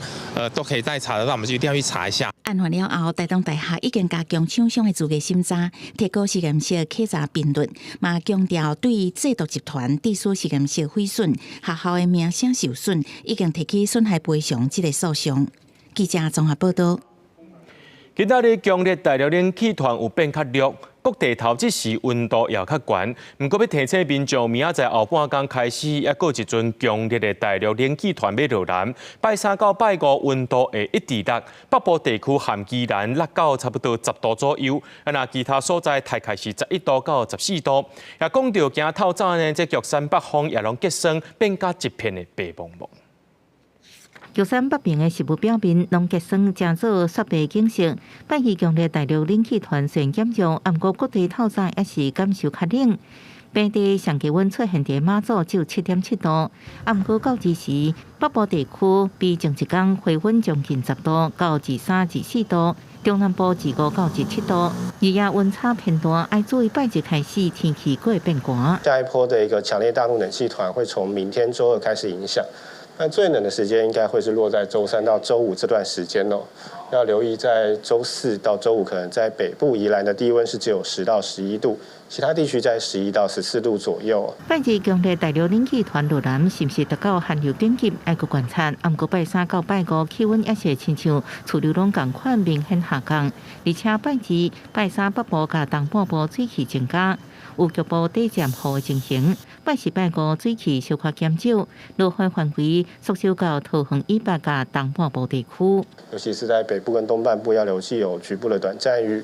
都可以再查得到，我們就一定要去查一下。案發了後，台東大學已經加強廠商的資格審查，提高實驗室稽查頻率，嘛強調對製毒集團致使實驗室毀損、學校的名聲受損，已經提起損害賠償這个訴訟。記者綜合報道。今仔日強烈大陸冷氣團有變較弱，各地頭這時溫度也較懸。毋過欲提醒民眾，明仔載後半工開始，猶閣有一陣強烈的大陸冷氣團欲落南。拜三到拜五溫度會一直落，北部地區含宜蘭落到差不多10度左右，啊若其他所在大概是11度到14度。也講著驚透早呢，這玉山北峰也攏結霜，變甲一片的白茫茫。玉山北邊的食物表面攏結霜，成做雪白景色。拜二強烈大陸冷氣團雖然減弱，毋過各地透早猶是感受較冷。平地上低溫出現佇馬祖只有7.7度，啊，毋過到這時北部地區比前一工回溫將近10度，到23、24度；中南部25到27度。日夜溫差偏大，愛注意拜日開始天氣閣會變寒。下一波的一個強烈大陸冷氣團會從明天週二開始影響。那最冷的時間應該會是落在週三到週五這段時間哦，要留意在週四到週五，可能在北部宜蘭的低溫是只有10到11度，其他地區在11到14度左右。拜二強烈大陸冷氣團落南，是毋是達到寒流等級？愛閣觀察。毋過拜三到拜五氣溫猶是會親像處流攏仝款明顯下降，而且拜二、拜三北部佮東半部水汽增加。有局部短暫雨的情形，拜四、拜五水汽小可減少，落雨範圍縮小到桃園以北佮東半部地區。尤其是在北部跟東半部要留意有局部的短暫雨，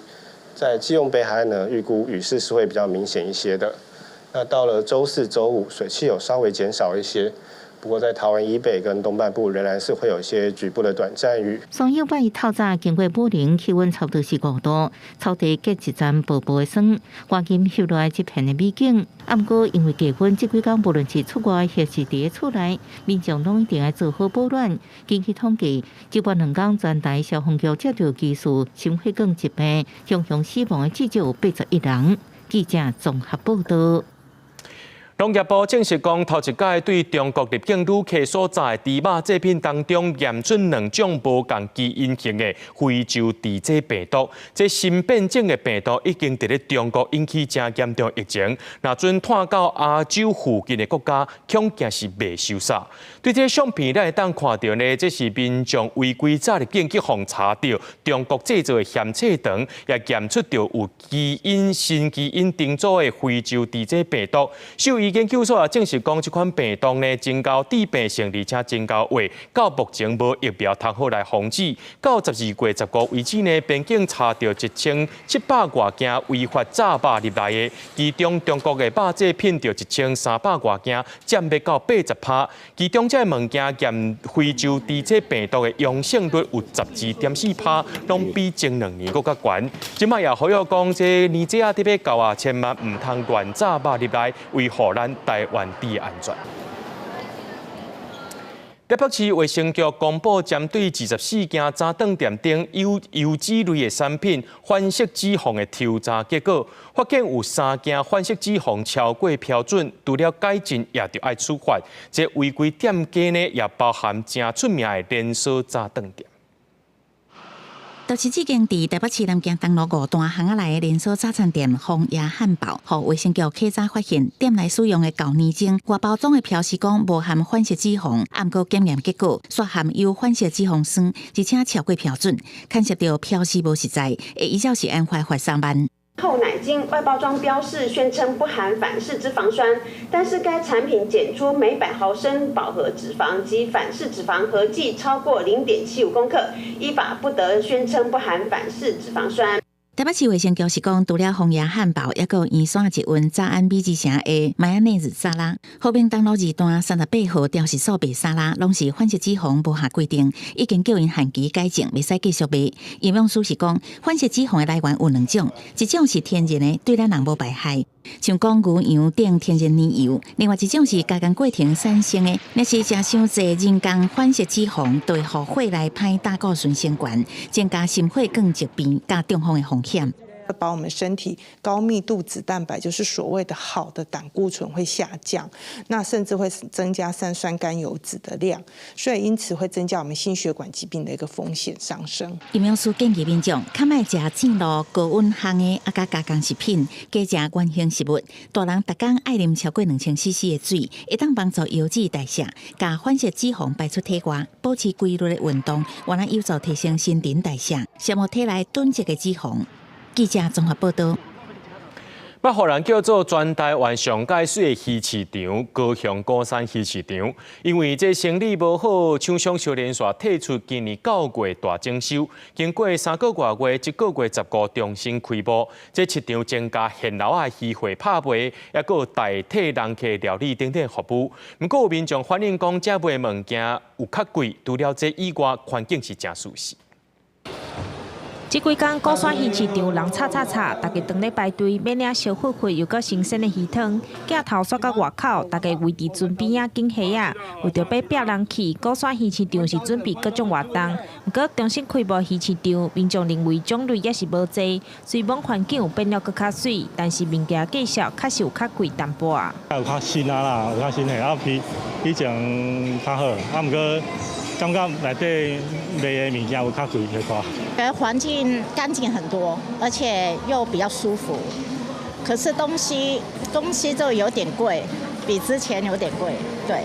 在基隆北海岸呢，預估雨勢是會比較明顯一些的。那到了週四、週五，水汽有稍微減少一些，不過在桃園以北跟東半部仍然是會有一些局部的短暫雨。雙友拜透早經過武陵，氣溫差不多是5度，草地結一層薄薄的霜，趕緊翕落來這片的美景。啊，毋過因為低溫，這幾工無論是出外抑是佇咧厝內，民眾攏一定愛做好保暖。根據統計，這擺兩工全台消防局接著疑似心血管疾病，雄雄死亡的至少有81人。記者綜合報道。農業部證實講，頭一擺對中國入境旅客所載的豬肉製品當中驗出兩種無仝基因型的非洲豬瘟病毒。這新變種的病毒已經佇咧中國引起誠嚴重疫情，若準湠到亞洲附近的國家，恐驚是袂收煞。對這个相片，咱會當看著呢，這是民眾違規炸入境去予查著中國製造的鹹脆腸，也驗出著有基因新基因重組的非洲豬瘟病毒。獸醫研究所也證實講，這款病毒呢，真𠢕致病性，而且真𠢕活，到目前無疫苗通好來防止。到12月15為止呢，邊境查著1700外件違法炸肉入來的，其中中國的肉製品著1300外件，佔欲到80%。其中這个物件驗非洲豬瘟病毒的陽性率有12.4%，攏比前2年閣較懸。這擺也呼籲講，這年節仔欲到啊，千萬毋通亂炸肉入來，維護咱台灣的安全。台北市衛生局公布，針對24間早頓店頂有油脂類的產品反式脂肪的抽查結果，發現有3件反式脂肪超過標準，除了改進，也著愛處罰。這違規店家呢，也包含誠出名的連鎖早頓店。就是這間佇台北市南京東路五段巷仔內的連鎖早餐店豐爺漢堡，予衛生局稽查發現，店內使用的厚奶精外包裝的標示講無含反式脂肪，毋過檢驗結果煞含有反式脂肪酸，而且超過標準，牽涉著標示無實在，會依照食安法罰3萬。厚奶精外包裝標示宣稱不含反式脂肪酸，但是該產品檢出每100毫升飽和脂肪及反式脂肪合計超過0.75公克，依法不得宣稱不含反式脂肪酸。台北市衛生局是講，除了豐爺漢堡，抑閣有圓山捷運早安美食城的瑪仔內子沙拉，和平東路2段38號雕石所賣沙拉，攏是反式脂肪無合規定，已經叫𪜶限期改正，袂使繼續賣。營養師是講，反式脂肪的來源有兩種，一種是天然的，對咱人無排害，像講牛羊等天然奶油；另外一種是加工過程產生的，若是食傷濟人工反式脂肪，就會予血內歹膽固醇升懸，增加心血管疾病佮中風的風險。會把我們身體高密度脂蛋白，就是所謂的好的膽固醇會下降，那甚至會增加三酸甘油酯的量，所以因此會增加我們心血管疾病的一個風險上升。營養師建議民眾較莫食正露高溫烘的啊，佮加工食品，加食原型食物。大人逐工愛啉超過2000 cc 的水，會當幫助油脂代謝，共反式脂肪排出體外，保持規律的運動，原來有助提升新陳代謝，消磨體內囤積的脂肪。記者綜合報道。欲予人叫做全台灣上蓋媠的魚市場——高雄鼓山魚市場，因為這生理無好，廠商相連紲退出今年9月大整修，經過3個外月，這個月15重新開幕。這市場增加現樓仔魚貨拍賣，抑閣有代替人客料理等等服務。毋過有民眾反映講，遮賣物件有較貴，除了這以外，環境是誠舒適。這幾工鼓山魚市場人吵吵吵，大家當咧排隊欲領燒火火又閣新鮮的魚湯。鏡頭煞到外口，大家圍佇船邊仔揀蝦仔，為著欲拼人氣，鼓山魚市場是準備各種活動。毋過重新開幕魚市場，民眾認為種類猶是無濟，雖罔環境有變了閣較媠，但是物件價數確實有較貴淡薄仔。有較新啊啦，有較新的啊，比以前較好，啊，毋過。感覺內底賣的物件有較貴較多。環境乾淨很多，而且又比較舒服。可是東西就有點貴，比之前有點貴。對。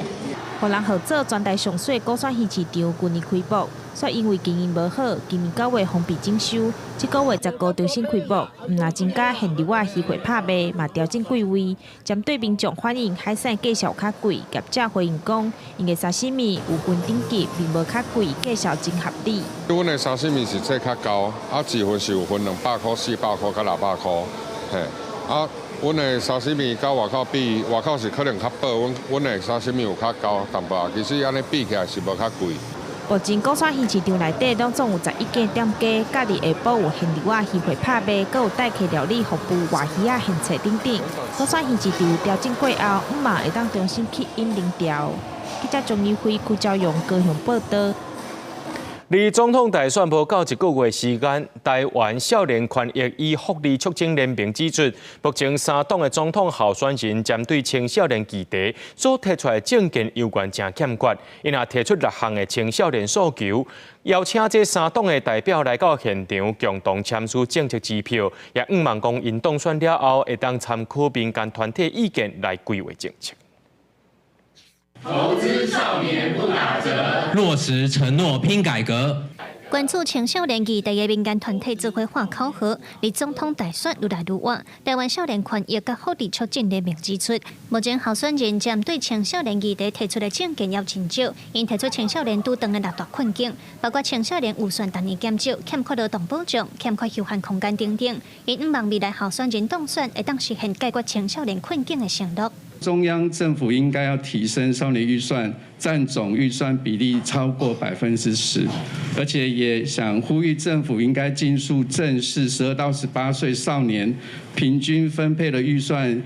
予人號做全台上媠鼓山魚市場，舊年開幕，煞因為經營無好，今年9月封閉整修。這個月15重新開幕，毋但增加現樓仔魚貨拍賣，嘛調整櫃位。針對民眾反映海產價數較貴，業者回應講，𪜶的沙西米有分等級，並無較貴，價數真合理。阮的沙西米是做較厚，啊，一份是有分200箍、400箍佮600箍，嘿，啊，阮的沙西米佮外口比，外口是可能較薄，阮的沙西米有較厚淡薄，其實按呢比起來是無較貴。目前鼓山魚市場內底攏總有11間店家，佮佇下晡有現流仔魚貨拍賣，閣有代客料理服務、外魚仔現切等等。鼓山魚市場調整過後，毋嘛會當重新吸引人潮。記者鍾怡輝、邱昭勇高雄報導。離總統大選無夠一個月時間，台灣少年權益與福利促進聯盟指出，目前三黨的總統候選人針對青少年議題所提出的政見猶原誠欠缺，𪜶也提出六項的青少年訴求，邀請這三黨的代表來到現場，共同簽署政策支票，也向望講𪜶當選了後，會當參考民間團體意見來規劃政策。投資少年不打折，落實承諾拼改革。關注青少年議題的民間團體做伙喊口號，離總統大選愈來愈遠。台灣少年權益佮福利促進聯盟指出，目前候選人針對青少年議題提出的政見猶真少，𪜶提出青少年拄著的六大困境，包括青少年預算逐年減少、欠缺勞動保障、欠缺休閒空間等等。𪜶向望未來候選人當選，會當實現解決青少年困境的承諾。中央政府應該要提升少年預算佔總預算比例超過10%，而且也想呼籲政府應該盡速正視12到18歲少年平均分配的預算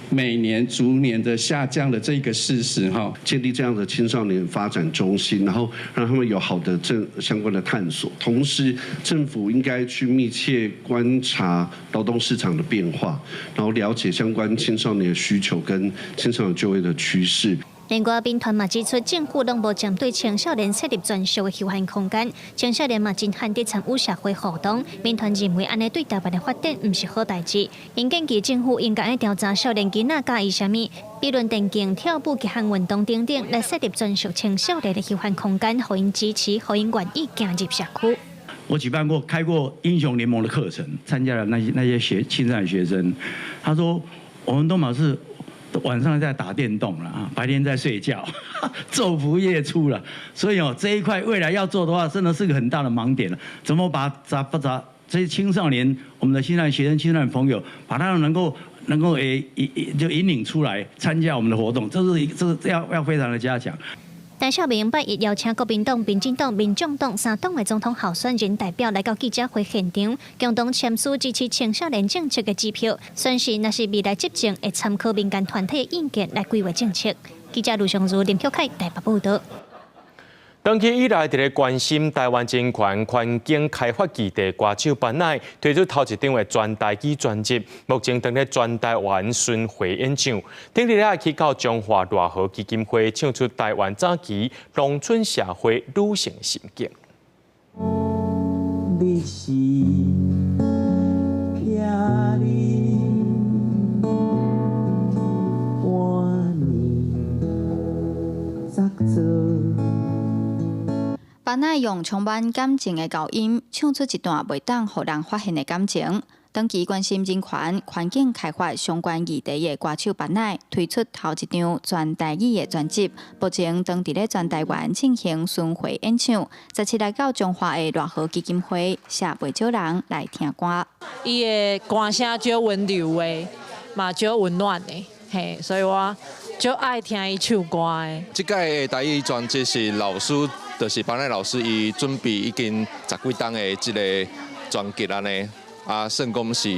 每年逐年的下降的這個事實哈。建立這樣的青少年發展中心，然後讓他們有好的這相關的探索。同時，政府應該去密切觀察勞動市場的變化，然後了解相關青少年的需求跟青少年就業的趨勢。另外，民團嘛指出，政府攏無針對青少年設立專屬的休閒空間，青少年嘛真罕佇參與社會活動。民團認為，按呢對台灣的發展毋是好代誌。𪜶建議政府應該愛調查少年囡仔佮意啥物，比如電競、跳舞、極限運動等等，來設立專屬青少年的休閒空間，予𪜶支持，予𪜶願意行入社區。我舉辦過、開過英雄聯盟的課程，參加了那些青少年學生，他說我們都嘛是晚上在打電動了啊，白天在睡覺，晝伏夜出了。所以哦，這一塊未來要做的話，真的是個很大的盲點了。怎麼把咋不咋這些青少年，我們的青少年學生、青少年朋友，把他們能夠就引領出來參加我們的活動，這是要非常的加強。台少盟拜一邀請國民黨、民進黨、民眾黨三黨的總統候選人代表來到記者會現場，共同簽署支持青少年政策的支票，宣示若是未來執政，會參考民間團體的意見來規劃政策。記者盧尚如、林旭凱台北報導。長期以來，佇咧關心台灣人權環境開發議題，歌手班乃推出頭一張的全台語專輯，目前正佇全台灣巡迴演唱。頂日也去到彰化熱河基金會，唱出台灣早期農村社會女性心境。你是聽你半年十做。班乃用充滿感情的高音，唱出一段袂當予人發現的感情。長期關心人權、環境開發相關議題的歌手班乃推出頭一張全台語的專輯，目前正佇咧全台灣進行巡迴演唱。17來到彰化的熱河基金會，吸袂少人來聽歌。伊的歌聲足溫柔的，嘛足溫暖的，嘿，所以我足愛聽伊唱歌的。這擺的台語專輯是老師，就是班乃老師，伊準備已經十幾冬的這个專輯按呢，啊，算講是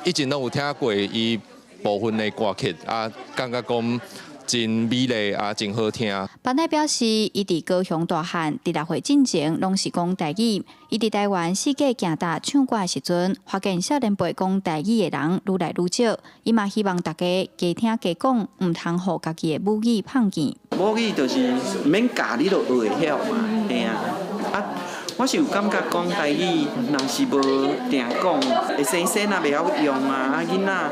以前攏有聽過伊部分的歌曲，啊，感覺講真美麗啊，真好聽。班乃表示，伊佇高雄大漢，佇6歲進前攏是講台語。伊佇台灣四界行踏唱歌的時陣，發現少年輩講台語的人愈來愈少。伊嘛希望大家加聽加講，毋通予家己的母語放棄。母語就是毋免教你就學會曉嘛，嘿啊。啊，我是有感覺講台語，若是無定講，會生生啊袂曉用啊，啊囡仔。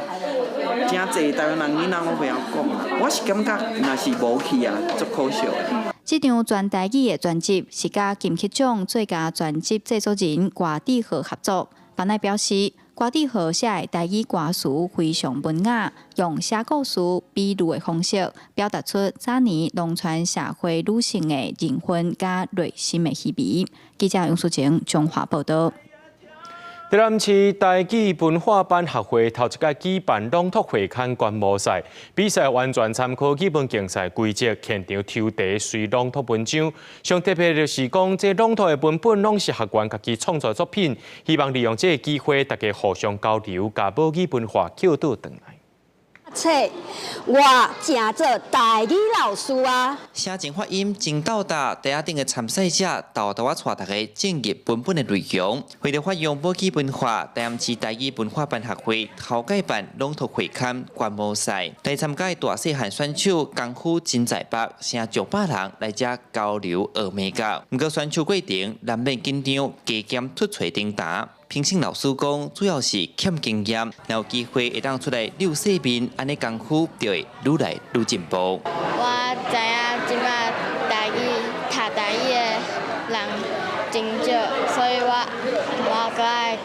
誠濟台灣人囡仔攏袂曉講，我是感覺若是無去啊，足可惜的。這張全台語的專輯是佮金曲獎最佳專輯製作人郭志豪合作。班乃表示，郭志豪寫的台語歌詞非常文雅，用寫故事、比喻的方式，表達出早年農村社會女性的認份佮內心的稀微。記者楊淑晴彰化報導。台南市台語文化班學會頭一擺舉辦朗讀會刊觀摩賽，比賽完全參考語文競賽規則，現場抽題隨朗讀文章。上特別就是講，這朗讀的文本攏是學員家己創作作品，希望利用這個機會，大家互相交流，共母語文化抾倒轉來。冊，我誠做台語老師啊！聲情發音真到達，台仔頂的參賽者沓沓仔帶大家進入文本的內容。為著發揚母語文化，台南市台語文化辦學會頭擺辦朗讀會刊觀摩賽，來參加的大細漢選手功夫真在北，成上百人來遮交流學眉角。毋過選手過程難免緊張，加減出錯等等。評審老師講，主要是欠經驗，若有機會會當出來露世面，按呢功夫就會愈來愈進步。我知影這擺台語讀台語的人真少，所以我我閣愛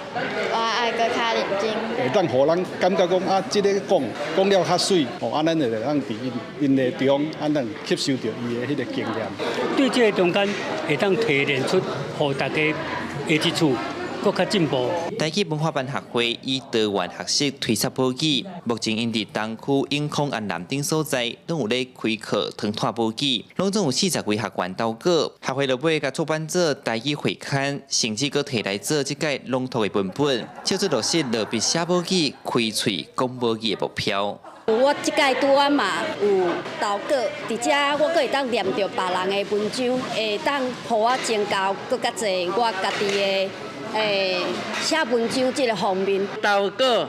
我愛閣較認真。會當予咱感覺講啊，這个講講了較媠，哦，啊，咱就會當佇𪜶𪜶的中，啊，咱吸收著伊的彼个經驗。對這个中間會當提煉出，予大家的一處。閣較進步。台語文化辦學會以多元學習推捒母語，目前𪜶佇東區永康安南等所在，攏有咧開課傳統母語，攏總有40位學員投稿。學會落尾共出版做台語會刊，甚至閣提來做這屆朗讀的文本，照做落實落筆寫母語、開喙講母語的目標。我這屆拄仔嘛有投稿，佇遮我閣會當念著別人的文章，會當予我增加閣較濟我家己的寫文章這个方面。投稿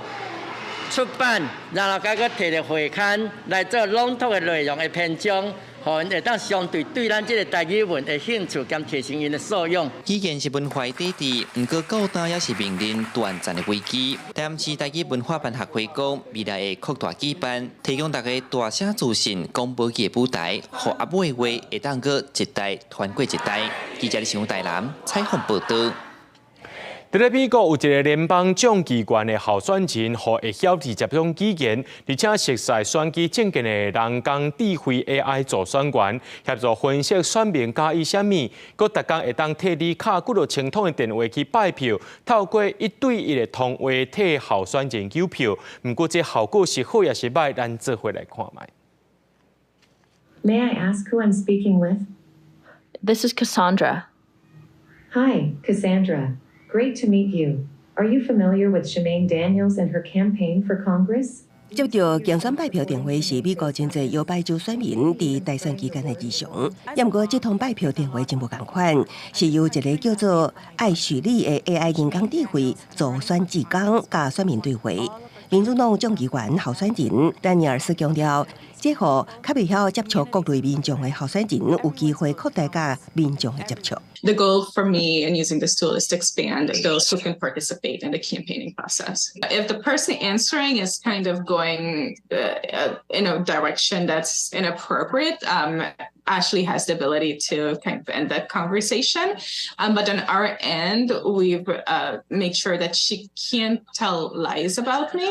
出版，然後閣閣提著會刊來做朗讀的內容的篇章，予𪜶會當相對對咱這个台語文的興趣兼提升𪜶的素養。語言是文化的底蘊，毋過到今也是面臨斷層的危機。台南市台語文化辦學會講，未來會擴大舉辦，提供大家大聲自信講母語的舞台，予阿母的話會當閣一代傳過一代。記者李台南採訪報導。佇咧美國有一个聯邦眾議員的候選人，予會曉二十種語言，而且熟悉選舉政見的人工智慧 AI 助選員，協助分析選民佮意啥物，閣逐工會當替你敲幾落千通的電話去拜票，透過一對一的通話替候選人糾票。毋過這效果是好抑是䆀，咱做伙來看覓。 May I ask who I'm speaking with? This is Cassandra. Hi, Cassandra. Great to meet you. Are you familiar with Shemaine Daniels and her campaign for Congress? 接著競選拜票電話是美國真濟搖擺州選民佇大選期間的日常。毋過這通拜票電話真無仝款，是由一个叫做艾許利的 AI 人工智慧助選志工佮選民對話。民主黨眾議員候選人丹尼爾斯強調，這予較袂曉接觸各類民眾的候選人有機會擴大佮民眾的接觸。 The goal for me in using this tool is to expand those who can participate in the campaigning process. If the person answering is kind of going in a direction that's inappropriate, Ashley has the ability to kind of end that conversation. But on our end, we've make sure that she can't tell lies about me.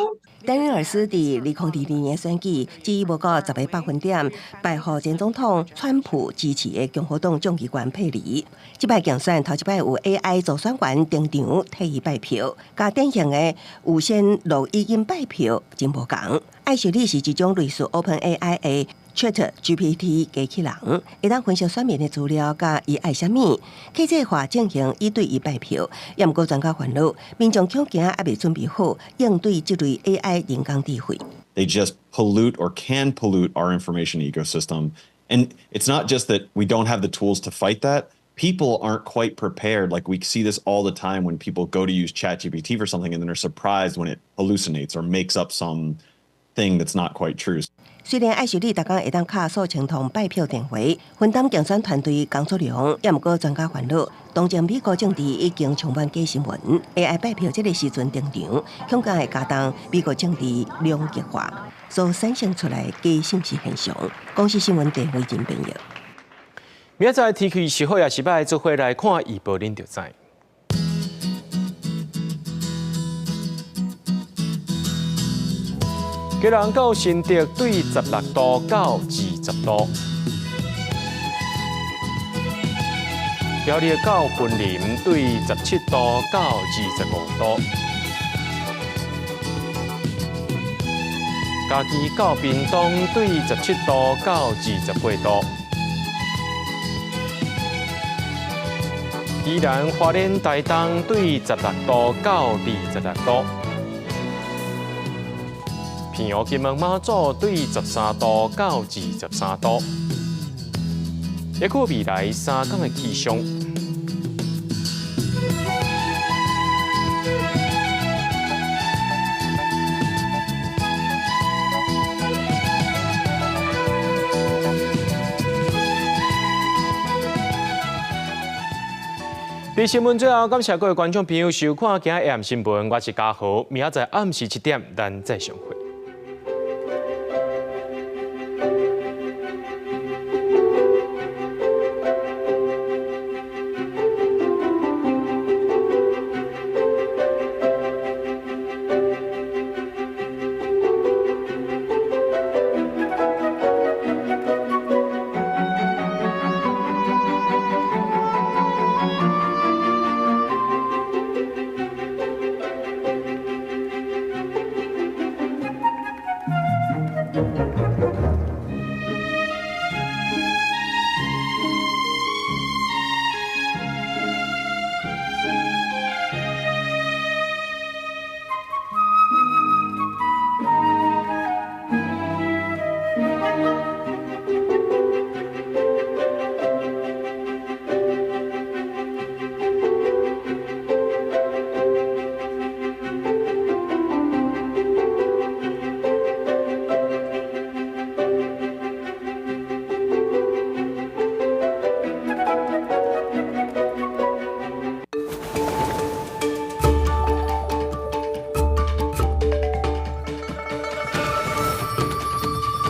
丹尼爾斯佇2022年選舉，只以無夠10個百分點敗予前總統川普支持的共和黨眾議員佩里。這擺競選頭一擺有 AI 助選員登場替伊拜票，佮典型的預先錄語音拜票真無仝。艾雪莉是一種類似 OpenAI 的 ChatGPT 機器人，會當分析選民的資料，佮伊愛啥物，客製化進行一對一拜票。也毋過專家煩惱，民眾恐驚猶未準備好應對這類 AI 人工智慧。 They just pollute or can pollute our information ecosystem. And it's not just that we don't have the tools to fight that. People aren't quite prepared. Like, we see this all the time when people go to use ChatGPT for something and then are surprised when it hallucinates or makes up some thing that's not quite true. 雖然艾雪莉逐工會當敲數千通拜票電話，分擔競選團隊工作量，也毋過專家煩惱，當前美國政治已經充滿假新聞，AI 拜票這个時陣登場，恐驚會加重美國政治兩極化所產生出來假信息現象。公視新聞鄭慧仁編譯。明仔載天氣是好抑是䆀，做伙來看預報，恁就知。基隆到新竹對16度到20度。苗栗到雲林對17度到25度。嘉義到屏東對17度到28度。宜蘭花蓮台東對16度到26度。澎湖金門馬祖對13度到23度。一個未來3天的氣象。佇新聞最後，感謝各位觀眾朋友收看今日暗新聞，我是嘉豪，明仔載暗時7點，咱再相會。